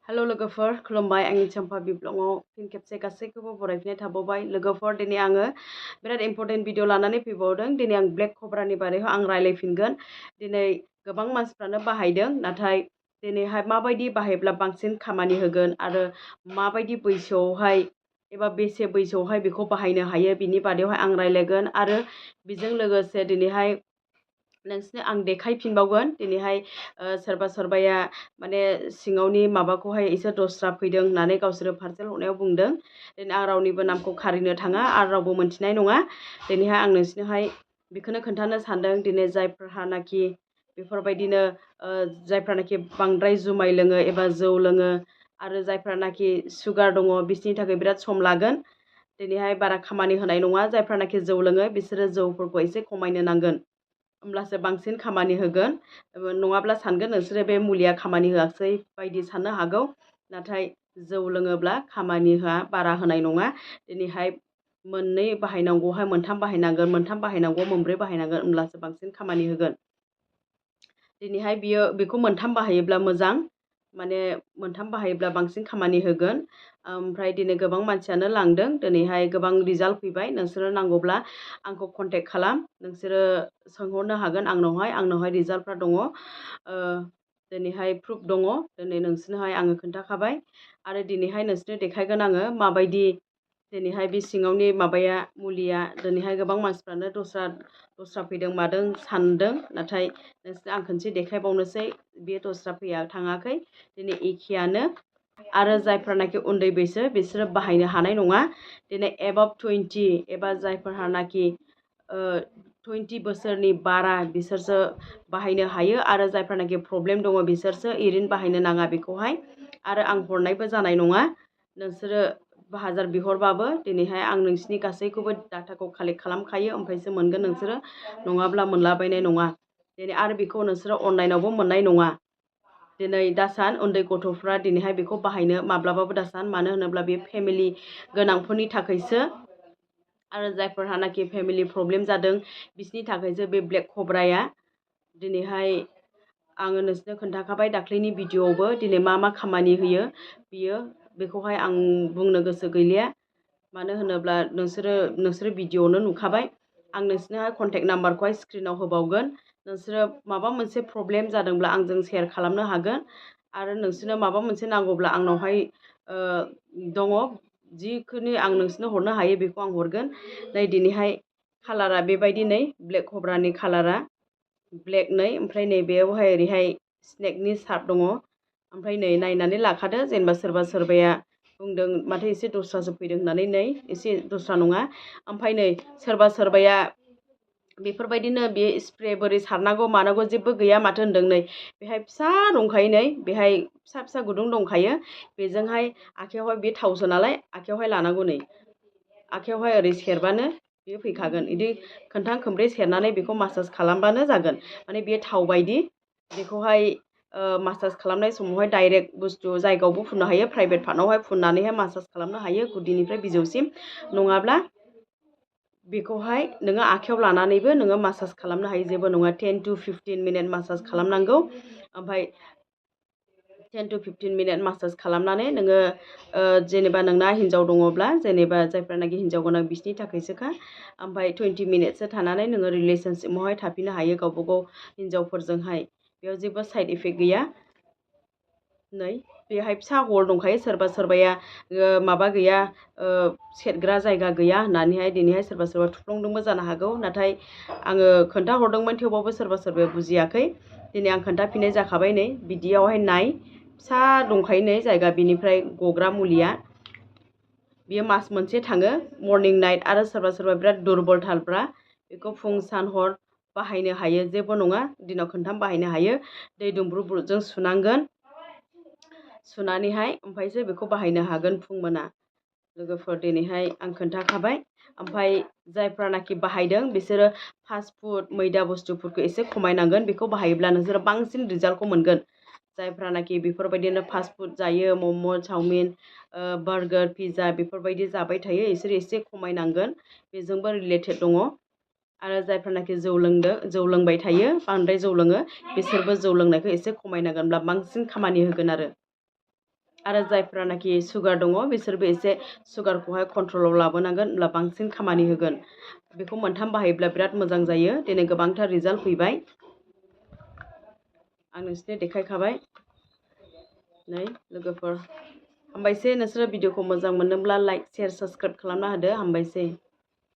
Hello लोगोफोर खुलुमबाय आंनि चम्पा बिब्लङाव फिन खेबसे गासैखौबो बरायफिननाय थाबावबाय लोगोफोर दिनै आङो बिराद इम्पर्टेन्ट भिडिअ लानानै फैबावदों दिनै आं ब्लेक कब्रानि बारैहाय आं रायलायफिनगोन दिनै गोबां मानसिफ्रानो बाहायदों नाथाय दिनैहाय माबायदि बाहायब्ला बांसिन खामानि होगोन आरो माबायदि बैसोआवहाय एबा बेसे बैसोआवहाय बेखौ बाहायनो हायो बिनि बादैयावहाय आं रायलायगोन आरो बेजों लोगोसे दिनैहाय नोंसोरनो आं देखायफिनबावगोन दिनैहाय सोरबा सोरबाया माने सिङावनि माबाखौहाय एसे दस्रा फैदों होननानै गावसोरो पार्सेल हरनायाव बुंदों दिनै आं रावनिबो नामखौ खारिनो थाङा आरो रावबो मोनथिनाय नङा दिनैहाय आं नोंसोरनोहाय बेखौनो खोन्थानो सानदों दिनै जायफोरहानाखि बेफोरबायदिनो जायफ्रानाखि बांद्राय जुमाय लोङो एबा जौ लोङो आरो जायफ्रानाखि सुगार दङ बिसोरनि थाखाय बिराद सम लागोन दिनैहाय बारा खामानि होनाय नङा जायफ्रानाखि जौ लोङो बिसोरो जौफोरखौ एसे खमायनो नांगोन होमब्लासो बांसिन खामानि होगोन नङाब्ला सानगोन नोंसोरो बे मुलिया खामानि होआसै बायदि साननो हागौ नाथाय जौ लोङोब्ला खामानि होआ बारा होनाय नङा दिनैहाय मोननै बाहायनांगौहाय मोनथाम बाहायनांगोन मोनथाम बाहायनांगौ मोनब्रै बाहायनांगोन होमब्लासो बांसिन खामानि होगोन दिनैहाय बेखौ मोनथाम बाहायोब्ला मोजां माने मोनथाम बाहायोब्ला बांसिन खामानि होगोन ओमफ्राय दिनै गोबां मानसियानो लांदों दिनैहाय गोबां रिजाल्ट फैबाय नोंसोरो नांगौब्ला आंखौ कन्टेक्ट खालाम नोंसोरो सोंहरनो हागोन आंनावहाय रिजाल्टफ्रा दङ दिनैहाय प्रुफ दङ दिनै नोंसोरनोहाय आङो खोन्थाखाबाय आरो दिनैहाय नोंसोरनो देखायगोन आङो माबायदि दिनैहाय बे सिङावनि माबाया मुलिया दिनैहाय गोबां मानसिफ्रानो दस्रा फैदों मादों सानदों नाथाय नोंसोरनो आं खनसे देखायबावनोसै बे दस्रा थाङाखै दिनै एखेयानो आरो जायफ्रानाखि उन्दै बैसो बिसोरो बाहायनो हानाय नङा दिनै एबाभ 20 एबा जायफोरहानाखि 20 बोसोरनि बारा बिसोरसो बाहायनो हायो आरो जायफ्रानाखि प्रब्लेम दङ बिसोरसो इरिन बाहायनो नाङा बेखौहाय आरो आं हरनायबो जानाय नङा नोंसोरो हाजार बिहरबाबो दिनैहाय आं नोंसिनि गासैखौबो डाटाखौ कालेक्ट खालामखायो ओमफ्रायसो मोनगोन नोंसोरो नङाब्ला मोनलाबायनाय नङा दिनै आरो बेखौ नोंसोरो अनलाइनावबो मोननाय नङा दिनै दासान उन्दै गथ'फ्रा दिनैहाय बेखौ बाहायनो माब्लाबाबो दासान मानो होनोब्ला बे फेमिलि गोनांफोरनि थाखायसो आरो जायफोरहानाखि फेमिलि प्रब्लेम जादों बिसनि थाखायसो बे ब्लेक कब्राया दिनैहाय आङो नोंसोरनो खोन्थाखाबाय दाख्लैनि भिडिअ'आवबो दिनै मा मा खामानि होयो बेखौहाय आं बुंनो गोसो गैलिया मानो होनोब्ला नोंसोरो भिडिअ'आवनो नुखाबाय आं नोंसोरनोहाय कन्टेक्ट नाम्बारखौहाय स्क्रिनाव होबावगोन नोंसोरो माबा मोनसे प्रब्लेम जादोंब्ला आंजों सेयार खालामनो हागोन आरो नोंसोरनो माबा मोनसे नांगौब्ला आंनावहाय दङ जिखुनु आं नोंसोरनो हरनो हायो बेखौ आं हरगोन नै दिनैहाय कालारा बेबायदि नै ब्लेक कब्रानि कालारा ब्लेक नै ओमफ्राय नैबेयावहाय ओरैहाय स्नेकनि सार्ट दङ ओमफ्राय नै नायनानै लाखादो जेनेबा सोरबा सोरबाया बुंदों माथो एसे दस्रासो फैदों होननानै नै एसे दस्रा नङा ओमफ्राय नै सोरबा सोरबाया बेफोरबायदिनो बे स्प्रे बोरै सारनांगौ मानांगौ जेबो गैया माथो होनदों नै बेहाय फिसा दंखायो नै बेहाय फिसा फिसा गुदुं दंखायो बेजोंहाय आखाइयावहाय बे थावसो नालाय आखाइयावहाय लानांगौ नै आखाइयावहाय ओरै सेरबानो बेयो फैखागोन बिदि खोनथाम खोनब्रै सेरनानै बेखौ मासाज खालामबानो जागोन माने बे थाव बायदि बेखौहाय मासाज खालामनाय समावहाय डाइरेक्ट बुस्थु जायगायावबो फुननो हायो प्राइभेट पार्टनावहाय फुननानैहाय मासाज खालामनो हायो गुदिनिफ्राय बिजौसिम नङाब्ला बेखौहाय नोङो आखाइयाव लानानैबो नोङो मासाज खालामनो हायो जेबो नङा 10 to 15 मिनिट मासाज खालामनांगौ ओमफ्राय 10 to 15 मिनिट मासाज खालामनानै नोङो जेनेबा नोंना हिन्जाव दङब्ला जेनेबा जायफ्रानाखि हिन्जाव गोनां बिसोरनि थाखायसोखा ओमफ्राय 20 मिनिटसो थानानै नोङो रिलेसनसिपआवहाय थाफिननो हायो गावबा गाव हिन्जावफोरजोंहाय बेयाव जेबो साइड इफेक्ट गैया नै बेहाय फिसा हल दंखायो सोरबा सोरबाया माबा गैया सेरग्रा जायगा गैया होननानैहाय दिनैहाय सोरबा सोरबा थुफ्लंदोंबो जानो हागौ नाथाय आङो खोन्थाहरदोंमोन थेवबाबो सोरबा सोरबाया बुजियाखै दिनै आं खोन्थाफिननाय जाखाबाय नै बिदियावहाय नाय फिसा दंखायो नै जायगा बिनिफ्राय गग्रा मुलिया बियो मास मोनसे थाङो मर्निं नाइट आरो सोरबा सोरबा बिराद दुरबलथारफ्रा बेखौ फुं सान हर बाहायनो हायो जेबो नङा दिनाव खोनथाम बाहायनो हायो दै दुंब्रुद जों सुनांगोन सुनानैहाय ओमफ्रायसो बेखौ बाहायनो हागोन फुं मोना लोगोफोर दिनैहाय आं खोन्थाखाबाय ओमफ्राय जायफ्रानाखि बाहायदों बिसोरो फास्ट फुड मैदा बुस्थुफोरखौ एसे खमायनांगोन बेखौ बाहायोब्ला नोंसोरो बांसिन रिजाल्टखौ मोनगोन जायफ्रानाखि बेफोरबायदिनो फास्ट फुड जायो मम' चावमिन बार्गार पिज्जा बेफोरबायदि जाबाय थायो बिसोर एसे खमायनांगोन बेजोंबो रिलेटेड दङ आरो जायफोरनाखि जौ लोंबाय थायो बांद्राय जौ लोङो बिसोरबो जौ लोंनायखौ एसे खमायनांगोनब्ला बांसिन खामानि होगोन आरो आरो जायफ्रानाखि सुगार दङ बिसोरबो एसे सुगारखौहाय कन्ट्रलाव लाबोनांगोन, होमब्ला बांसिन खामानि होगोन। बेखौ मोनथाम बाहायोब्ला बिराद मोजां जायो। दिनै गोबांथार रिजाल्ट फैबाय। आं नोंसोरनो देखायखाबाय। नै लोगोफोर, हामबायसै। नोंसोरो भिडिअखौ मोजां मोनदोंब्ला लाइक, शेयार, साबस्क्राइब खालामना होदो। हामबायसै।